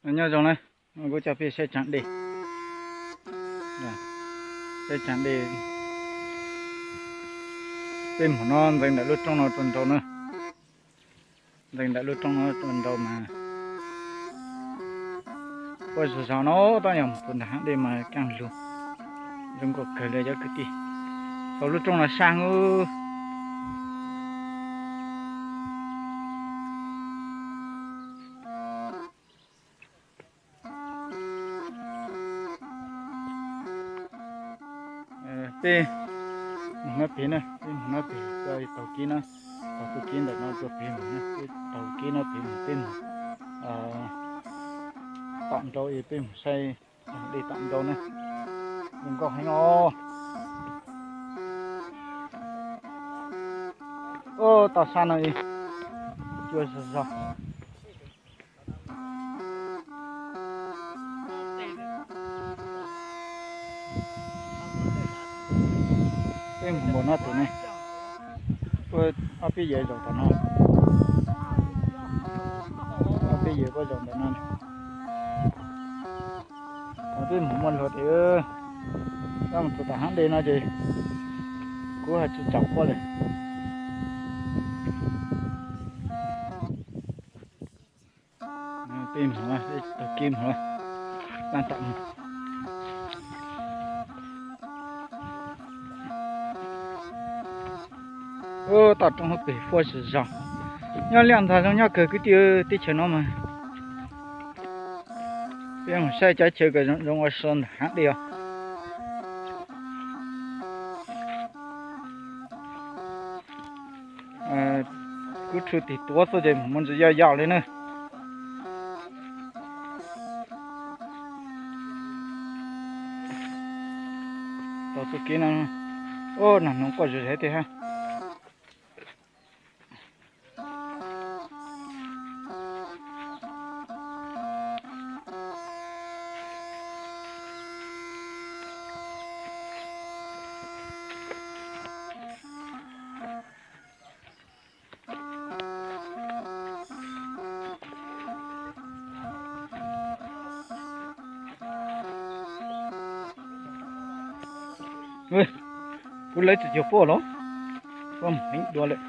Nyob zoo na, kuv coj peb saib tsav dej. Saib tsav dej, peb mus no ntxeev ntawm lub roob no rau nraud na. Ntxeev ntawm lub roob no rau nraud mas ua zog zog no, tab yog mus txog ntawm hav dej mas kaj lug, zoo nkauj kawg li cov kwv tij. Tau lub roob no sab ub. Peb mus no pem na, peb mus no pem, taug kev no, taug tus kev ntawm no rau pem mus na, peb taug kev no pem mus, peb mus tom nraud es peb mus saib dej tom nraud na. Zoo nkauj heev os. Ub, tau sab no cua zog zog. Peb mus npaum no tus ne, ob peb yawg zaum tom no, ob peb yawg puab zaum ntawm no. Peb mus muaj luag tiag, tab mus txog tom hav dej no ces kuv haj tsis tsaum puab li. Peb mus, peb taug kev mus, peb tom mus. Ub, toj roob pem huab zog zog, nyob liaj ntxag zoo nyob kawg kwv tij, teb chaws no mas. Peb mus saib cov chaw kom zoo zoo ua so ntawm hav dej os. Kuv tshwm tim tuav xwb ces mus ntsis yoj yoj li na. Tau tus kev no, ub, nag hmoov quaj zom zaws tiag hab. Kuv lawv tsis cuag puab los, puab mus heev dua lawm.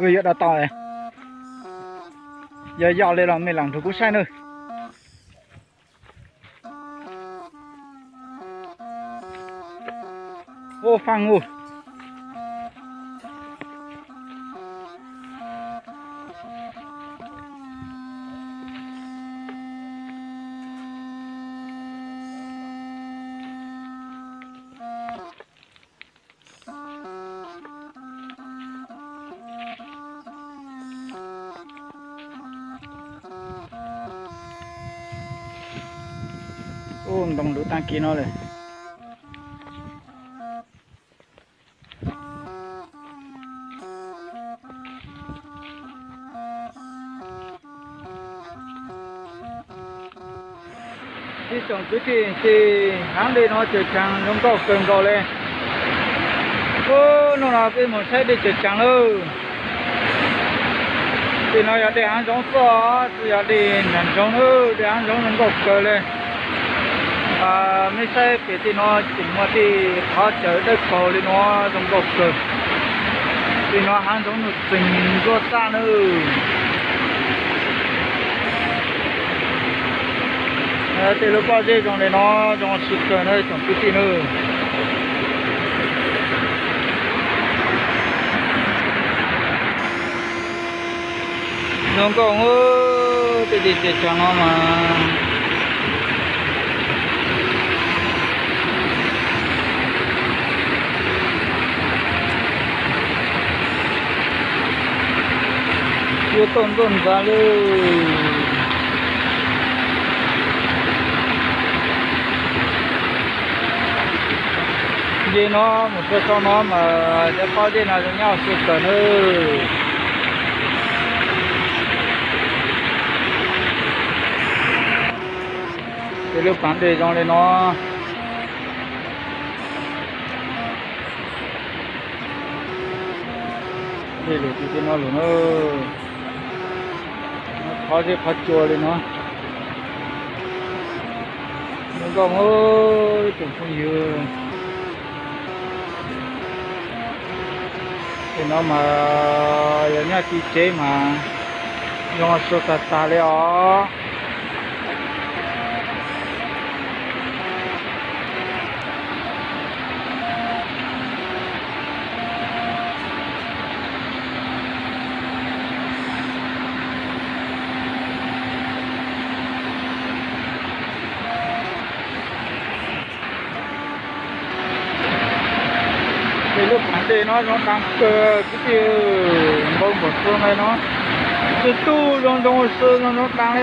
Yuav dam tau, yog yoj li los mej lam nrug kuv saib nawb. Ub, faaj ub. Ub, ntoo lug taag kis no lawm. Ib tsoom kwv tij, ces haav dej no tseem tsaag zoo nkauj kawg nkaus le. Ub, nub no peb moog saib dej tseem tsaag lawm. Tej no yog dej haav zoov xwb, tsi yog dej nraag zoov, dej haav zoov zoo nkauj kawg le. Mej saib pem tej no tseem muaj tej qhov chaw dawb paug le nuav zoo nkauj kawg. Tej no haav zoov nuj txeeg nruab txaj nawb. Tej lub pob zeb zoo le no zoo sw kawg nawb tsoom kwv tij nawb. Zoo nkauj, tej dej tseem tsaag no mas. Cua tauj ntuj ntxav lawm. Nce no mus txog txoj no mas cov pob zeb no zoo nyob sw kawg nawb. Tej lub pas dej zoo li no. Dej lug tim tej no lug na. Qhov zeb qhov tsua li no. Zoo nkauj ib tsoom phooj ywg. Tej no mas yog nyob tim tsev mas zoo sua tag tag li os. Tej lub pas dej no zoo dlaag kawg kwv tij, npau npam xua li no. Tsi tuj zoo zoo sua zoo zoo dlaag li.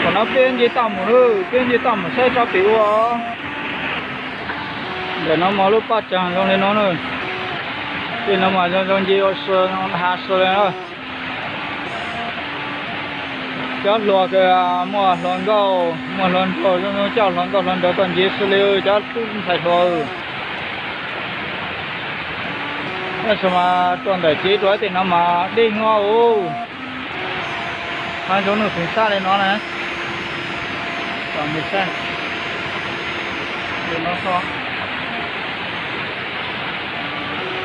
Thaum no peb nce toj mus lawm, peb nce toj mus saib tsob pem ua. Ntawm no mas lub pob tsaag zoo li no na. Tej no mas zoo zoo nce ua sua, ha sua li na. Cov hluas kws muaj hluas nkauj muaj hluas nraug zoo zoo coj hluas nkauj hluas nraug tuaj nce xwb li cov tub ntxhais hluas. Tab sis mas tuaj ntawm tsev rau tej no mas deb heev os. Haav zoov nuj txeeg sab li no na.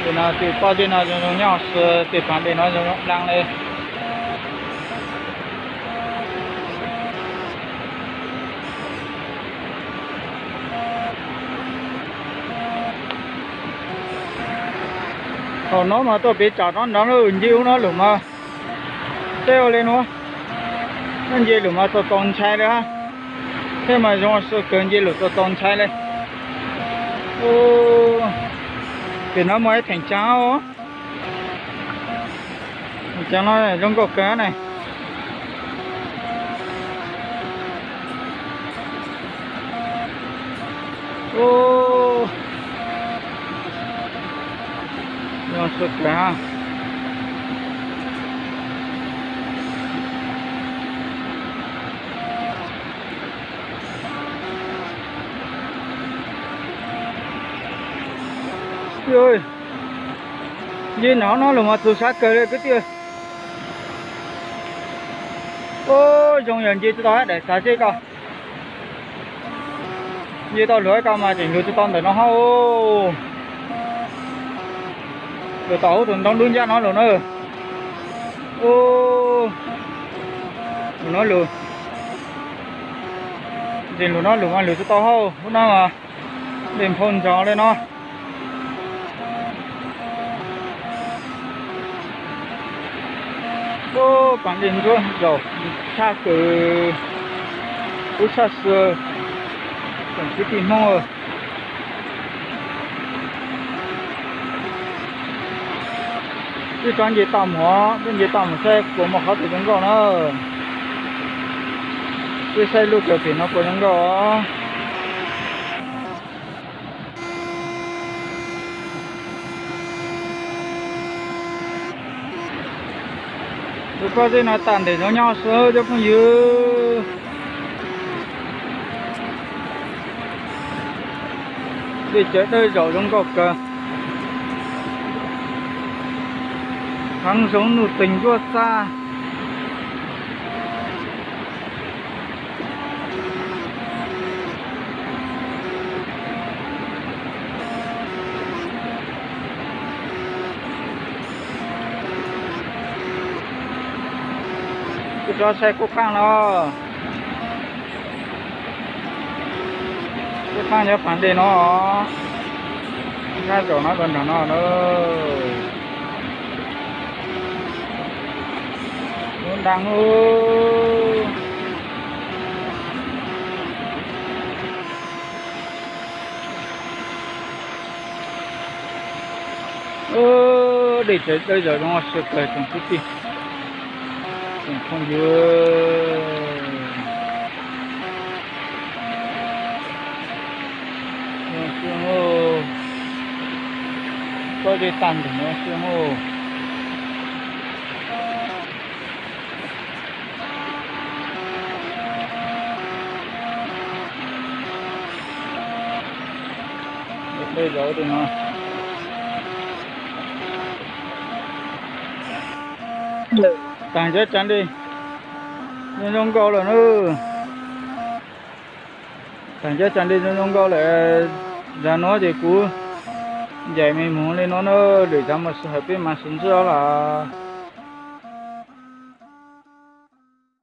Tej no, tej pob zeb no zoo zoo nyob xwb, tej pas dej no zoo zoo dlaag li. Thaum no mas tuaj pem tsam no nrov lawm, nce ua no lawm mas, saib ua li no, nce lawm mas txaus txaus ntshai li hab. Saib mas zoo sua kawg, nce lawm txaus txaus ntshai li. Pem no muaj ib theem tsaag os. Theem tsaag no zoo nkauj kawg na. Zoo sua kawg. Nce no no lawm mas txaus ntshai kawg li kwv tij. Ub, zoo yog nce tsis tau hab daim xav seb ko. Nce tau lug ko mas tseem lug tsis tau ntawm no hab. Lug tom hauv tus ntoo dub ncaj no lug na. Ub, lug no lug, tseem lug no lug mas lug tsis tau hab. Ub, no mas dej nphau ntsaws li no. Ub, pas dej ntsuab zaum tshaj kawg, kub tshaj xwb, tsoom kwv tij Hmoob. Wb rov nce toj mus, wb nce toj mus saib puas muaj qhov twg zoo nkauj na. Wb saib lub kawg pem no puas zoo nkauj os. Lub pob zeb no tag ntees zoo nyob xwb cov phooj ywg. Dej cawv dawb zaum zoo nkauj kawg. Haav zoov nuj txeeg ntsuab xab. Wb rov saib kub qaab no. Kub qaab nyob pas dej no, sab zaum no rau nram no na. Lub nraag ub. Dej tawv dawb zaum zoo sawv kawg tsoom kwv tij, tsoom phooj ywg. Toj dej tag ntawm no xwb mus. Tej zaum no taag cov tsas dej zoo zoo nkauj lawm na. Taag cov tsas dej zoo zoo nkauj lawm. Zag nuav ces kuv ncaim mej moog li no na, lwm zag mas sib hawm peb mas sib ntsib os lawm.